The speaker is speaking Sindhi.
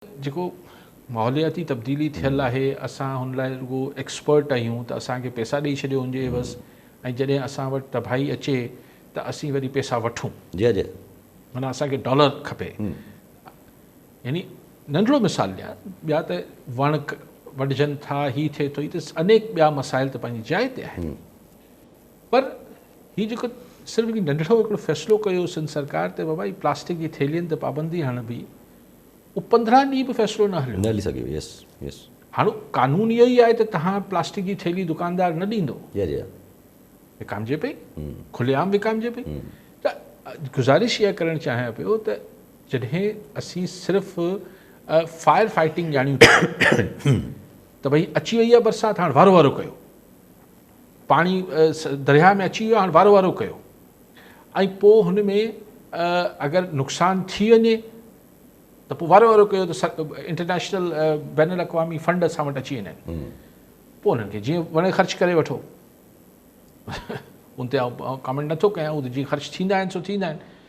جيڪو ماحولياتي تبديلي ٿيل آهي اسان هن لاء رڳو ايڪسپرٽ آهيون ته اسان کي پئسا ڏئي ڇڏيو ان جي عيوض ۽ جڏهن اسان وٽ تباهي اچي ته اسين وري پئسا وٺون. جي جي. معنيٰ اسان کي ڊالر کپي. يعني ننڍڙو مثال ڏيان ٻيا ته وڻ وڍجن ٿا هي ٿئي ٿو هي ته انيڪ ٻيا مسائل ته پنهنجي جاء تي آهن پر هي جيڪو صرف هڪ ننڍڙو هڪڙو فيصلو ڪيو سنڌ سرڪار ته بابا هي پلاسٽڪ جي ٿيلهين تي پابندي هڻبي اهو 15 ڏينهن به فيصلو نه هليو. نه هلي سگهيو يس يس. هاڻ قانون اهو ئي آهي ته توهان پلاسٽڪ جي ٿيلهي دڪاندار نه ڏيندو. جي جي. وڪامجي پئي کلي عام وڪامجي پئي ته گذارش اها ڪرڻ چاهيان پيو ته جڏهن اسين صرف فائر فائٽنگ ڄاڻيون ٿا ته ڀئي اچي وئي آهي برسات هاڻ وارو وارو ڪيو پاڻي درياهه ۾ اچي ويو هاڻ وارو وارو ڪيو ۽ پوء هن ۾ اگر نقصان ٿي وڃي ته پوء وارو وارو ڪيو ته انٽرنيشنل بين الاقوامي فنڊ اسان وٽ اچي وڃن پوء انهن کي جيئن وڻي خرچ ڪري وٺو ان تي آئون ڪامينٽ نٿو ڪيان اهو ته جيئن خرچ ٿيندا آهن سو ٿيندا آهن.